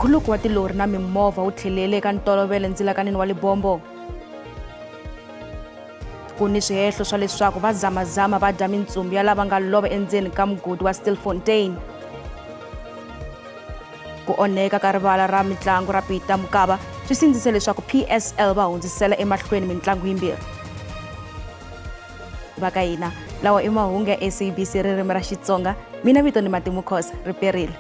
Nkhuluko wa tilori na mimovha wu tlhelele eka ntolovelo endzilakanini wa Lebombo. Ku ni swihehlo swa leswaku va zamazama va dya mintsumbu ya lava nga lova endzeni ka mugodi wa Stilfontein. Ku onheka ka rivala ra mitlangu ra Peter Mokaba swi sindzise leswaku PSL va hundzisela emahlweni mitlangu yimbirhi. Va ka hina lawa i mahungu ya SABC ririmi ra Xitsonga, mina vito ni Matimu Khosa ri perile.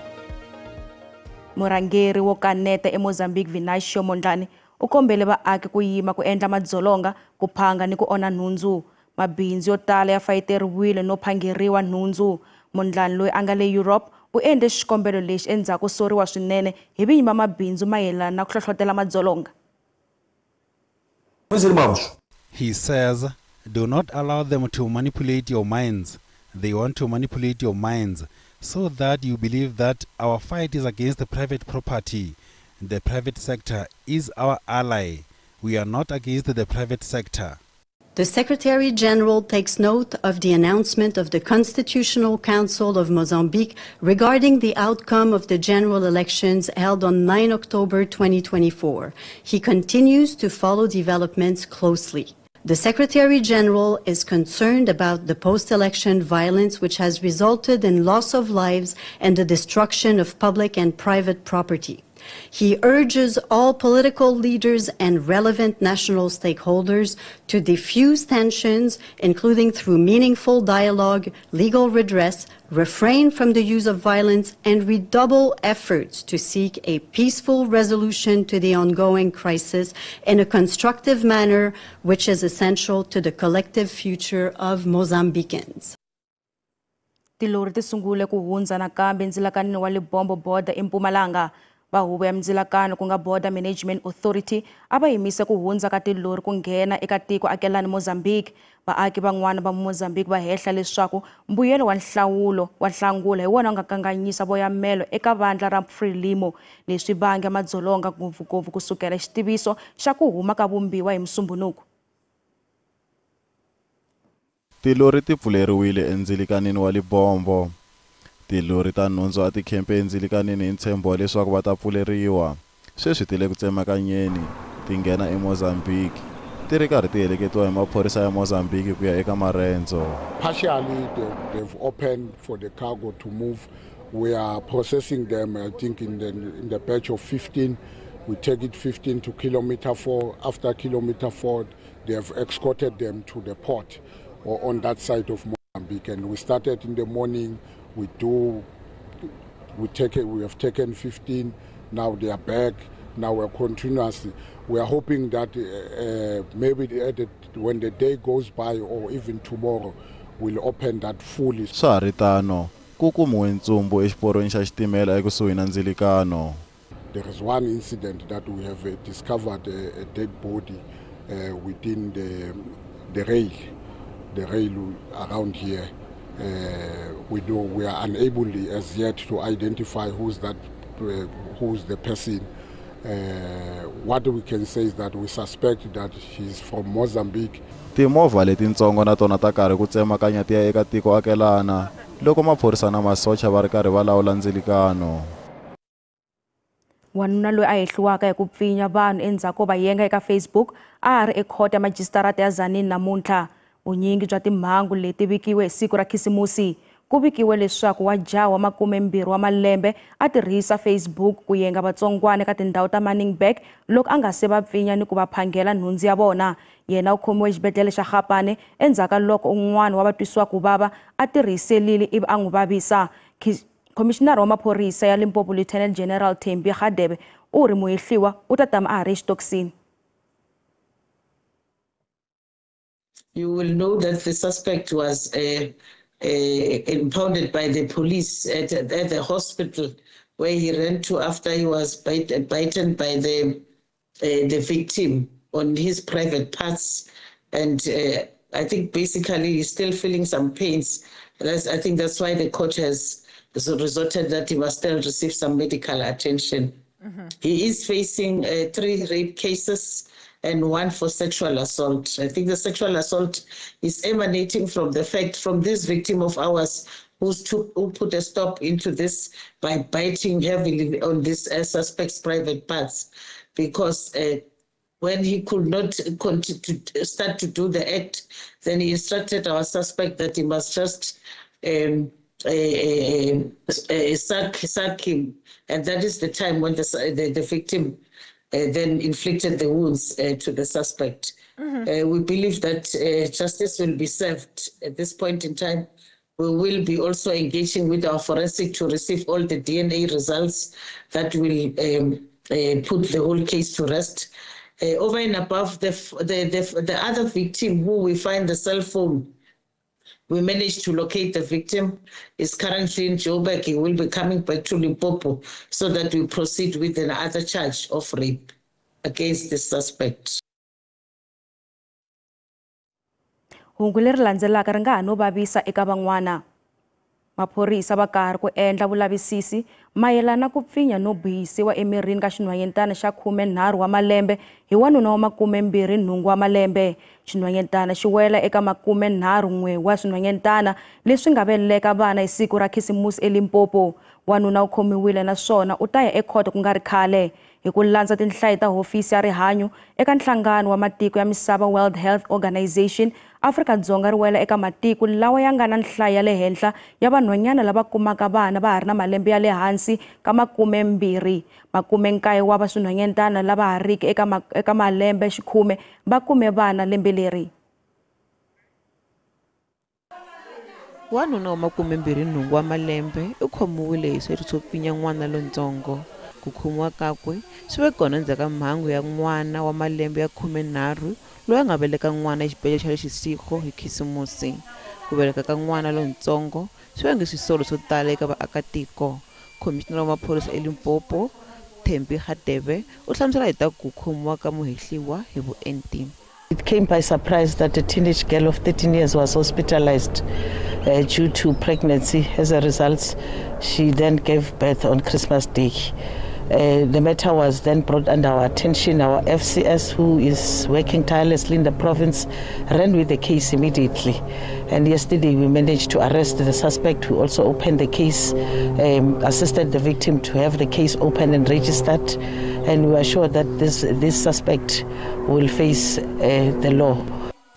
Murhangeri wo kaneta eMozambique Venancio Mondlane u kombele vaaki ku yima ku endla madzolonga, ku phanga ni ku onha nhundzu. Mabindzu yo tala ya fayeteriwile no phangeriwa nhundzu. Mondlane loyi a nga le Europe u endle xikombelo lexi endzhaku soriwa swinene hi vinyi va mabindzu mayelana na ku hlohlotela madzolonga. Meus irmãos, he says, do not allow them to manipulate your minds. They want to manipulate your minds so that you believe that our fight is against the private property. The private sector is our ally. We are not against the private sector. The Secretary General takes note of the announcement of the Constitutional Council of Mozambique regarding the outcome of the general elections held on 9 October 2024. He continues to follow developments closely. The Secretary General is concerned about the post-election violence which has resulted in loss of lives and the destruction of public and private property. He urges all political leaders and relevant national stakeholders to diffuse tensions, including through meaningful dialogue, legal redress, refrain from the use of violence, and redouble efforts to seek a peaceful resolution to the ongoing crisis in a constructive manner, which is essential to the collective future of Mozambicans. Tilori ti sungule ku hundza nakambe endzilakanini wa Lebombo border eMpumalanga. Va huvo ya mindzilakano ku nga Border Management Authority a va yimise ku hundza ka tilori ku nghena eka tiko akelani Mozambique. Vaaki van'wana va Mozambique va hehla leswaku mbuyelo wa nhlawulo wa nhlangula hi wona wu nga kanganyisa voyamelo eka vandla ra Frelimo, leswi vange madzolonga ngopfungopfu kusukela xitiviso xa ku huma ka vumbiwa hi Musumbhunuku. Tilori ti pfuleriwile endzilikanini wa Lebombo. Tilori ta nhundzu a ti khempe endzilikanini hi ntshembo wa leswaku va ta pfuleriwa. Sweswi ti le ku tsemakanyeni ti nghena eMozambique, ti ri karhi ti heleketiwa hi maphorisa ya Mozambique ku ya eka marendzo. Partially they've opened for the cargo to move. We are processing them, I think, in the batch of 15. We take it 15 to kilometer 4. After kilometer 4, they have escorted them to the port or on that side of Mozambique. And we started in the morning. We have taken 15, now they are back, now we're continuously. We are hoping that maybe when the day goes by or even tomorrow, we'll open that fully. Swa ha ri tano, ku kumiwe ntsumbu exiporweni xa xitimela ekusuhi na ndzilikano. There is one incident that we have discovered a dead body within the rail around here. We know we are unable as yet to identify who's the person. What we can say is that we suspect that he's from Mozambique. Timovha letintsongo na tona ta karhi ku tsemakanya ti ya eka tiko akelana loko maphorisa na masocha va ri karhi va lawula ndzilikano. Wanuna loyi a hehliwaka hi ku pfinya vanhu endzhaku ko va yenga eka Facebook a ha ri ekhoto ya majisitarata ya Tzaneen namuntlha. Vunyingi bya timhangu leti vikiwe hi siku ra Khisimusi. Ku vikiwe leswaku wa jaha wa 20 wa malembe a tirhisa Facebook ku yenga vatsongwana eka tindhawu ta Manenberg loko a nga se va pfinya ni ku va phangela nhundzu ya vona. Yena u khomiwe exibedhlele xa Gapane endzhaku ka loko un'wana wa vatwisiwa ku vava a tirhiselile ivi a n'wi vavisa. Khomishinara wa maphorisa ya Limpopo Lieutenant General Thembi Radebe u ri muhehliwa u ta tama a ha ri exitokisini. You will know that the suspect was impounded by the police at the hospital where he ran to after he was bitten by the victim on his private parts. And I think basically he's still feeling some pains. I think that's why the court has resorted that he must still receive some medical attention. Mm-hmm. He is facing 3 rape cases and 1 for sexual assault. I think the sexual assault is emanating from the fact from this victim of ours who put a stop into this by biting heavily on this suspect's private parts, because when he could not start to do the act, then he instructed our suspect that he must just suck him. And that is the time when the victim then inflicted the wounds to the suspect. Mm-hmm. We believe that justice will be served at this point in time. We will be also engaging with our forensic to receive all the DNA results that will put the whole case to rest. Over and above the other victim who we find the cell phone, we managed to locate the victim, is currently in Joburg. He will be coming back to Limpopo so that we proceed with another charge of rape against the suspect. Hungu leri landzelaka ri nga ha no vavisa eka van'wana. Maphorisa va karhi ku endla vulavisisi mayelana ku pfinya no bihisiwa emirini ka xinhwanyetana xa 13 wa malembe hi wanuna wa 28 wa malembe. Xinhwanyetana xi wela eka 31 wa swinhwanyetana leswi nga veleka vana hi siku ra Khisimusi eLimpopo. Wanuna u khomiwile naswona u ta ya ekhoto ku nga ri khale. Hi ku landza tinhlayo ta hofisi ya rihanyo eka nhlangano wa matiko ya misava World Health Organization, Afrika-Dzonga ri wela eka matiko lawa ya nga na nhlayo ya le henhla ya vanhwanyana lava kumaka vana va ha ri na malembe ya le hansi ka 20. 19 wa va swinhwanyetana lava ha riki eka malembe xikhume va kume vana lembe leri. Wanuna wa 28 wa malembe u khomiwile hi swirho swo pfinya n'wana lontsongo. Ku khomiwa kakwe swi ve kona endzhaku ka mhangu ya n'wana wa malembe ya 13 loyi a nga veleka n'wana exibedhlele xa le Xisirho hi Khisimusi. Ku veleka ka n'wana lontsongo swi vange swisolo swo tala eka vaakatiko. Khomixinara wa maphorisa eLimpopo, Thembi Hadebe, u hlamusela hi ta ku khomiwa ka muhehliwa hi vuenti. It came by surprise that a teenage girl of 13 years was hospitalized due to pregnancy. As a result, she then gave birth on Christmas Day. The matter was then brought under our attention. Our FCS, who is working tirelessly in the province, ran with the case immediately. And yesterday we managed to arrest the suspect, who also opened the case, assisted the victim to have the case opened and registered. And we are sure that this suspect will face the law.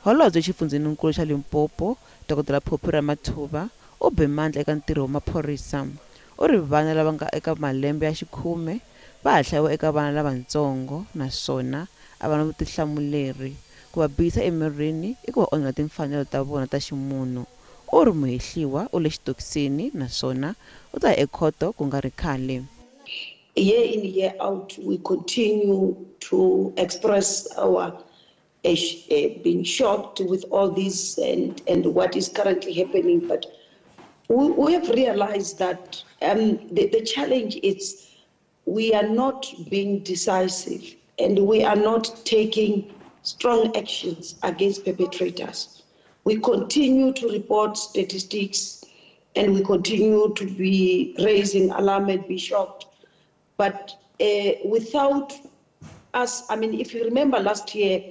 Holobye xifundzheninkulu xa Limpopo, Dr. Phophi Ramathuba, u be mandla eka ntirho wa maphorisa. U ri vana lava nga eka malembe ya xikhume va ha hlayiwa eka vana lavatsongo naswona a va na vutihlamuleri. Ku va bihisa emirini i ku va onhela timfanelo ta vona ta ximunhu. U ri muhehliwa u le xitokisini naswona u ta ya ekhoto ku nga ri khale. Year in, year out, we continue to express our being shocked with all this and what is currently happening. But we have realized that the challenge is we are not being decisive and we are not taking strong actions against perpetrators. We continue to report statistics and we continue to be raising alarm and be shocked. But without us, I mean, if you remember last year,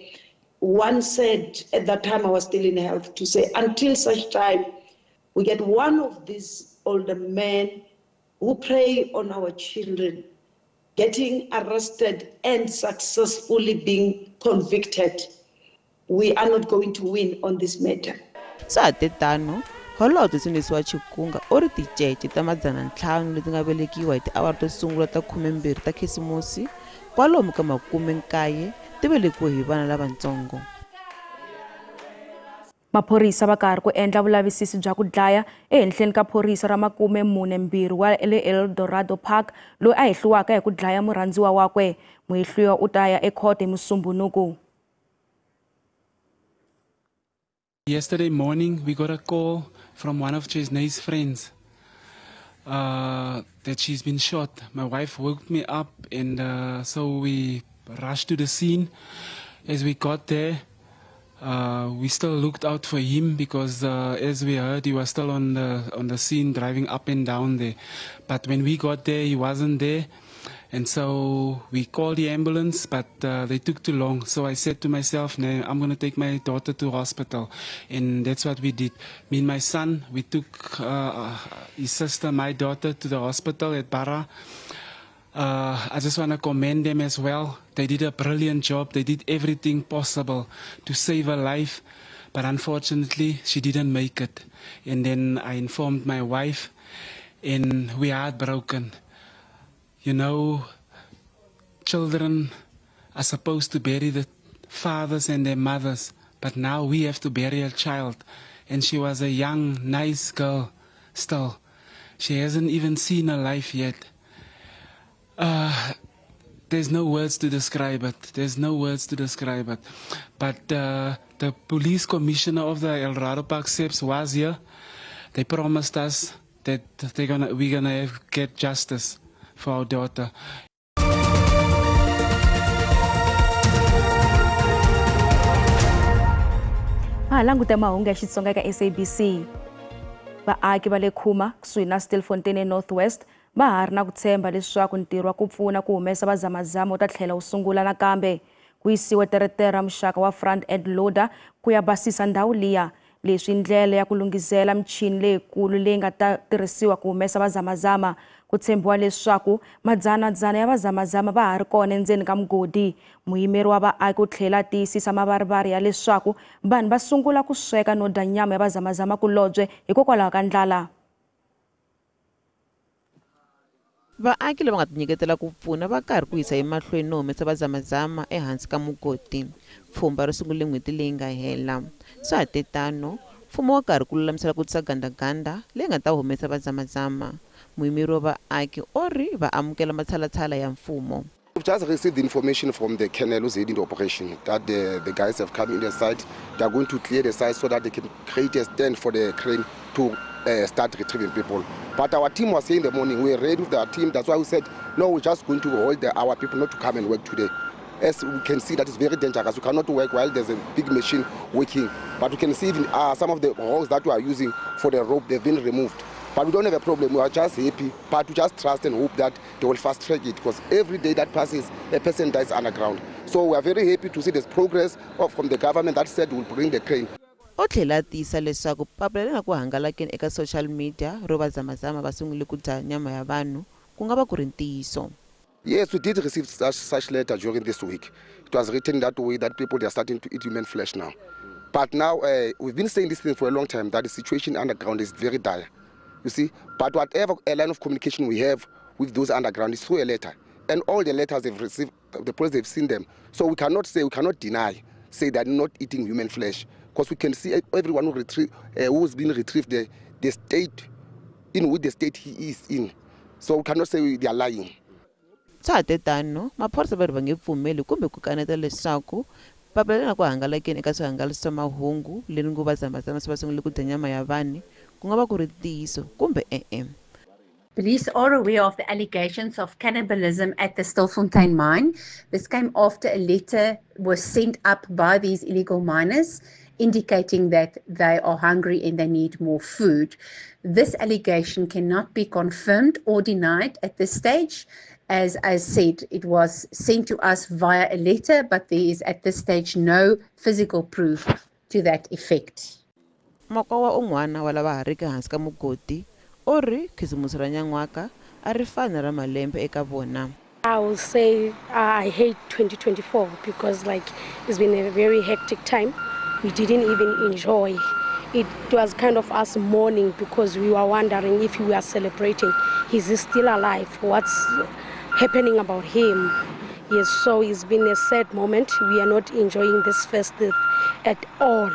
one said, at that time I was still in health, to say until such time we get one of these older men who prey on our children getting arrested and successfully being convicted, we are not going to win on this matter. Swa ha tano, Holobye Sindisiwa Chikunga u ri ticece ta 500 leti nga velekiwa hi tiawara to sungula ta 12 ta Khisimusi, kwalomu ka 90 ti velekiwe hi vana lavatsongo. Maphorisa va karhi ku endla vulavisisi bya ku dlaya ehenhleni ka phorisa ra 42 wa le Eldorado Park loyi a hehliwaka hi ku dlaya murhandziwa wakwe. Muhehliwa u ta ya ekhoto hi Musumbhunuku. Yesterday morning we got a call from one of Chesney's friends that she's been shot. My wife woke me up and so we rushed to the scene. As we got there, we still looked out for him because as we heard, he was still on the scene driving up and down there. But when we got there, he wasn't there. And so we called the ambulance, but they took too long. So I said to myself, no, I'm going to take my daughter to hospital. And that's what we did. Me and my son, we took his sister, my daughter, to the hospital at Bara. I just want to commend them as well. They did a brilliant job. They did everything possible to save her life. But unfortunately, she didn't make it. And then I informed my wife, and we are heartbroken. You know, children are supposed to bury the fathers and their mothers, but now we have to bury a child. And she was a young, nice girl still. She hasn't even seen her life yet. There's no words to describe it. There's no words to describe it. But the police commissioner of the Eldorado Park SAPS was here. They promised us that we're gonna get justice for our daughter. Languta mahungu ya Xitsonga eka SABC. Vaaki va le Khuma kusuhi na Stilfontein eNorth West va ha ri na ku tshemba leswaku ntirho wa ku pfuna ku humesa vazamazama wu ta tlhela wu sungula nakambe. Ku yisiwe teretere ra muxaka wa front end loader ku ya basisa ndhawu liya. Leswi ndlela ya ku lunghisela michini leyikulu leyi nga ta tirhisiwa ku humesa vazamazama. Ku tshembiwa leswaku madzanadzana ya vazamazama va ha ri kona endzeni ka mugodi. Muyimeri wa vaaki u tlhela a tiyisisa mavarivari ya leswaku vanhu va sungula ku sweka no dya nyama ya vazamazama kulobye hikokwalaho ka ndlala. Vaaki lava nga tinyiketela ku pfuna va karhi ku yisa emahlweni no humesa vazamazama ehansi ka mugodi. Pfhumba ri sungule n'hweti leyi nga hela. Swa ha te tano, mfumo wa karhi ku lulamisela ku tisa gandaganda leyi nga ta humesa vazamazama. Muyimeri wa vaaki u ri va amukela matshalatshala ya mfumo. We've just received information from the colonel who's heading the operation that the guys have come in the site. They are going to clear the site so that they can create a stand for the crane to start retrieving people. But our team was saying in the morning, we were ready with our team. That's why we said, no, we're just going to hold our people not to come and work today. As we can see, that is very dangerous. We cannot work while there's a big machine working. But we can see even some of the rolls that we are using for the rope, they've been removed. But we don't have a problem. We are just happy. But we just trust and hope that they will fast track it, because every day that passes, a person dies underground. So we are very happy to see this progress from the government that said we'll bring the crane. U tlhela a tiyisa leswaku papila leri nga ku hangalakeni eka social media ro vazamazama va sungule ku dya nyama ya vanhu ku nga va ku ri ntiyiso. Yes, we did receive such letter during this week. It was written that way that people, they are starting to eat human flesh now. But now we've been saying this thing for a long time, that the situation underground is very dire. You see, but whatever a line of communication we have with those underground is through a letter. And all the letters they've received, the police, they've seen them. So we cannot say, we cannot deny, say they're not eating human flesh. Because we can see everyone who who's been retrieved, the state in which the state he is in. So we cannot say they are lying. Swa ha te tano, maphorisa va ri va nge pfumeli kumbe ku kaneta leswaku papila leri nga ku hangalakeni eka swihangalasi swa mahungu leri ngo vazamazama se va sungule ku dya nyama ya vanhu ku nga va ku ri ntiyiso kumbe e-e. Police are aware of the allegations of cannibalism at the Stilfontein mine. This came after a letter was sent up by these illegal miners indicating that they are hungry and they need more food. This allegation cannot be confirmed or denied at this stage. As I said, it was sent to us via a letter, but there is at this stage no physical proof to that effect. Makowa un'wana wa lava ha riki hansi ka mugodi u ri khisimusi ra nyan'waka a ri fani ra malembe eka vona. I will say I hate 2024 because it's been a very hectic time. We didn't even enjoy. It was kind of us mourning because we were wondering if we are celebrating. Is he still alive? What's happening about him? Yes, so it's been a sad moment. We are not enjoying this festive at all.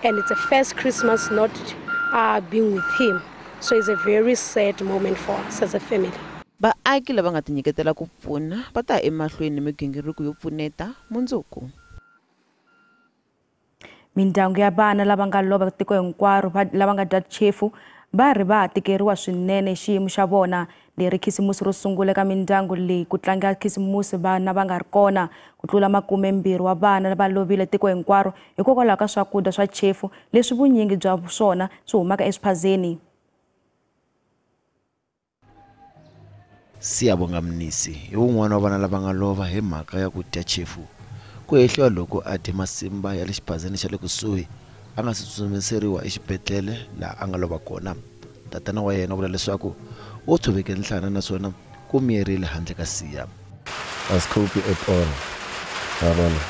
And it's a first Christmas not being with him. So it's a very sad moment for us as a family. Vaaki lava nga tinyiketela ku pfuna va ta emahlweni ni migingiriko yo pfuneta mundzuku. Mindyangu ya vana lava nga lova tiko hinkwaro lava nga dya chefu va ri va tikeriwa swinene xiyimo xa vona. Leri khisimusi ro sungula eka mindyangu leyi ku tlanga khisimusi vana va nga ri kona. Ku tlula 20 wa vana va lovile tiko hinkwaro hikokwalaho ka swakudya swa chefu leswi vunyingi bya swona swi humaka eswiphazeni. Siyabonga Mnisi hi wun'wana wa vana lava nga lova hi mhaka ya ku dya chefu. Ku hehliwa loko a dye masimba ya le xiphazeni xa le kusuhi a nga si tsutsumiseriwa exibedhlele laha a nga lova kona. Tatana wa yena u vula leswaku u tshoveke nhlana naswona ku miyerile handle ka Siya. Asikhophi at all. Yabona.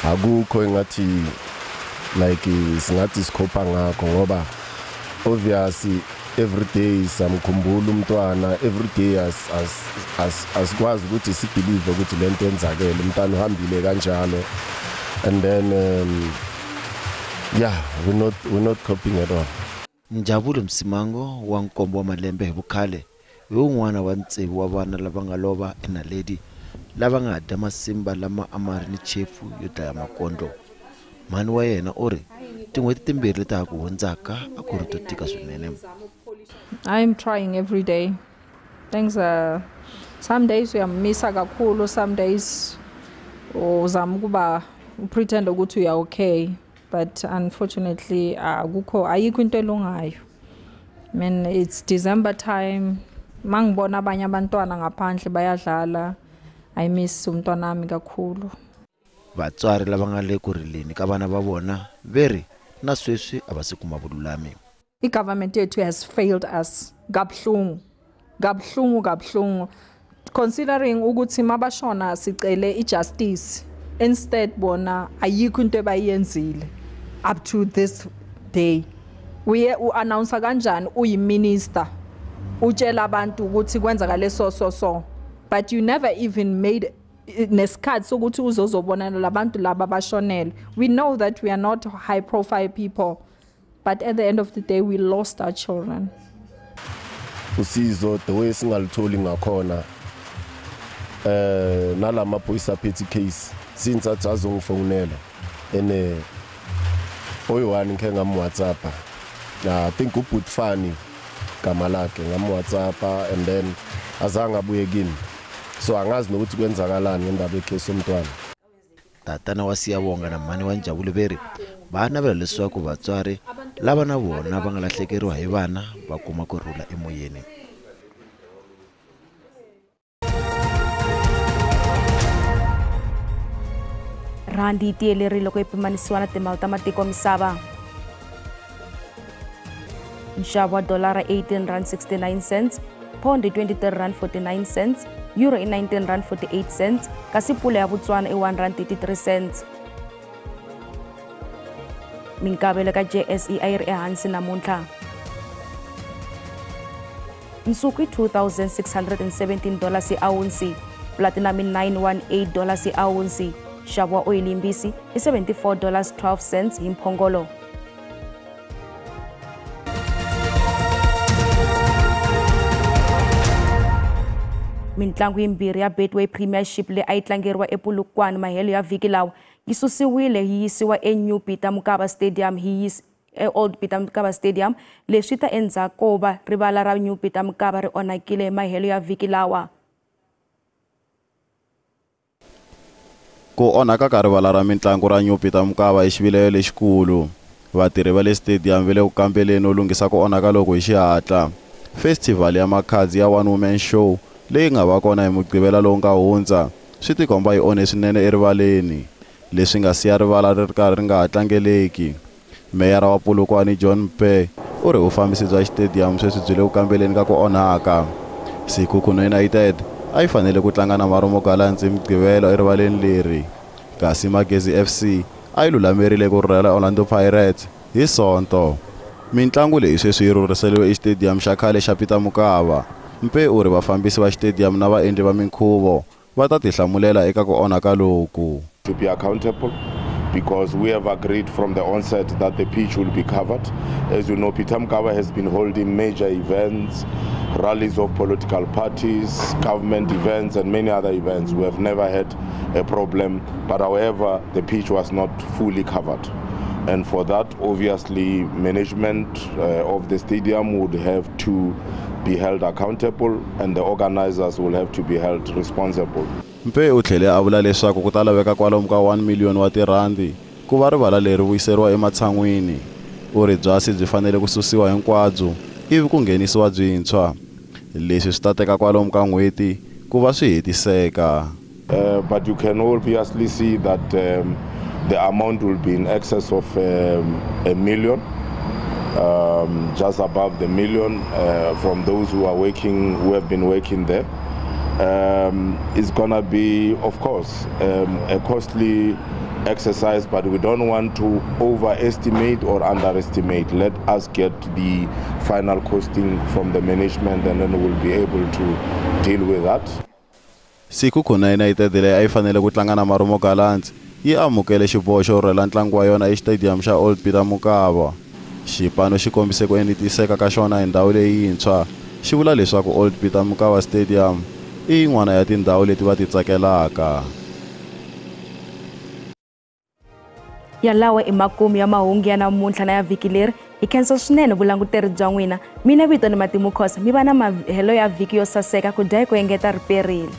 Akukho engathi like singathi sikhopha ngakho ngoba obviously every day samkhumbula umntwana, every day asikwazi ukuthi sibelieve ukuthi lento enzakele, umntwana uhambile kanjalo. And then yeah, we're not coping at all. Njabulo Msimango wa nkombo wa malembe hi vukhale hi wun'wana wa tsevu wa vana lava nga lova eNaledi lava nga dya masimba lama a ma ri ni chefu yo dlaya makondlo. Mhani wa yena u ri tin'hweti timbirhi leti ha ku hundzaka a ku ri to tika swinene. I'm trying every day. Things are, some days uyamisa kakhulu, some days uzama ukuba pretend ukuthi uya okay, but unfortunately akukho ayikho into elungayo. I mean, it's December time. Mangibona abanye abantwana ngaphandle bayadlala. I miss umntwana wami kakhulu. Vatswari lava nga le ku rileni ka vana va vona ve ri na sweswi a va si kuma vululami. I-government yethu has failed us kabuhlungu, kabuhlungu, kabuhlungu. Considering ukuthi mabashona sicele i-justice, instead bona ayikho into ebayenzile up to this day. Uye u-announce kanjani uyi-minister utshela abantu ukuthi kwenzakale so so so, but you never even made nesikhathi sokuthi uzozobonana labantu laba bashonele. We know that we are not high profile people, but at the end of the day we lost our children. Usizo the way singalitholi ngakhona nalamaphoyisa aphethe case since athi azongifonela ene oyi-one ngikhe ngam-WhatsApp. I think uButfani gama lakhe, ngam-WhatsApp and then azange abuye kimi, so angazi nokuthi kwenzakalani ngendaba yecase yomntwana. Tatana wa Siyabonga na mhani wa Njabulo ve ri va navela leswaku vatswari lava na vona va nga lahlekeriwa hi vana va kuma ku rhula emoyeni. Rhandi yi tiyelerile loko yi pimanisiwa na timali ta matiko misava. Nxavo wa dolara R18.69, pound i R23.49, euro i R19.48, kasi pula ya Botswana i R1.33. Minkavelo ka JSE a yi ri ehansi namuntlha. Nsuku i $2,617 hi awunsi, platinum i $918 hi awunsi, nxavo wa oyili yimbisi i $74.12 hi mphongolo. Mintlangu yimbirhi ya Betway Premiership leyi a yi tlangeriwa ePolokwane mahelo ya vhiki lawa yi susiwile yi yisiwa eNew Peter Mokaba Stadium hi Old Peter Mokaba Stadium. Leswi ta endzhaku ko va rivala ra New Peter Mokaba ri onhakile hi mahelo ya vhiki lawa. Ku onhaka ka rivala ra mintlangu ra New Peter Mokaba i xivilelo lexikulu. Vatirhi va le stadium va le ku kambeleni no lunghisa ku onhaka loko hi xihatla. Festival ya Makhadzi ya One Woman Show leyi nga va kona hi Mugqivela lowu nga hundza swi tikomba yi onhe swinene erivaleni, leswi nga siya rivala ri ri karhi ri nga ha tlangeleki. Meyara wa Polokwane John Mpe u ri vufambisi bya xitediyamu sweswi byi le ku kambeleni ka ku onhaka. Sekhukhune United a yi fanele ku tlanga na Marumo Gallants hi Mugqivela erivaleni leri, kasi Magezi FC a yi lulamerile ku rhurhela Orlando Pirates hi Sonto. Mintlangu leyi sweswi yi rhurhiseriwe exitediyamu xa khale xa Peter Mokaba. Mpe u ri vafambisi va xitediyamu na vaendli va minkhuvo va ta tihlamulela eka ku onhaka loku. To be accountable because we have agreed from the onset that the pitch will be covered. As you know, Peter Mokaba has been holding major events, rallies of political parties, government events and many other events. We have never had a problem, but however, the pitch was not fully covered. And for that, obviously, management of the stadium would have to be held accountable and the organizers will have to be held responsible. Mpe u tlhele a vula leswaku ku ta laveka kwalomu ka 1 million wa tirhandi ku va rivala leri vuyiseriwa ematshan'wini. U ri byasi byi fanele ku susiwa hinkwabyo ivi ku nghenisiwa byintshwa. Leswi swi ta teka kwalomu ka n'hweti ku va swi hetiseka. But you can obviously see that the amount will be in excess of a million, just above the million from those who are working, who have been working there. It's gonna be, of course, a costly exercise, but we don't want to overestimate or underestimate. Let us get the final costing from the management, and then we'll be able to deal with that. Sekhukhune United leyi a yi fanele ku tlanga na Marumo Gallants yi amukele xiboho xo rhurhela ntlangu wa yona exitediyamu xa Old Peter Mokaba. Xipano xi kombise ku enetiseka ka xona hi ndhawu leyintshwa, xi vula leswaku Old Peter Mokaba Stadium i yin'wana ya tindhawu leti va ti tsakelaka. Yalawa i makumu ya mahungu ya namuntlha na ya vhiki leri. Hi khensa swinene vulanguteri bya n'wina. Mina vito ni Matimu Khosa, mi va na mahelo ya vhiki yo saseka ku dya hi ku engeta riperile.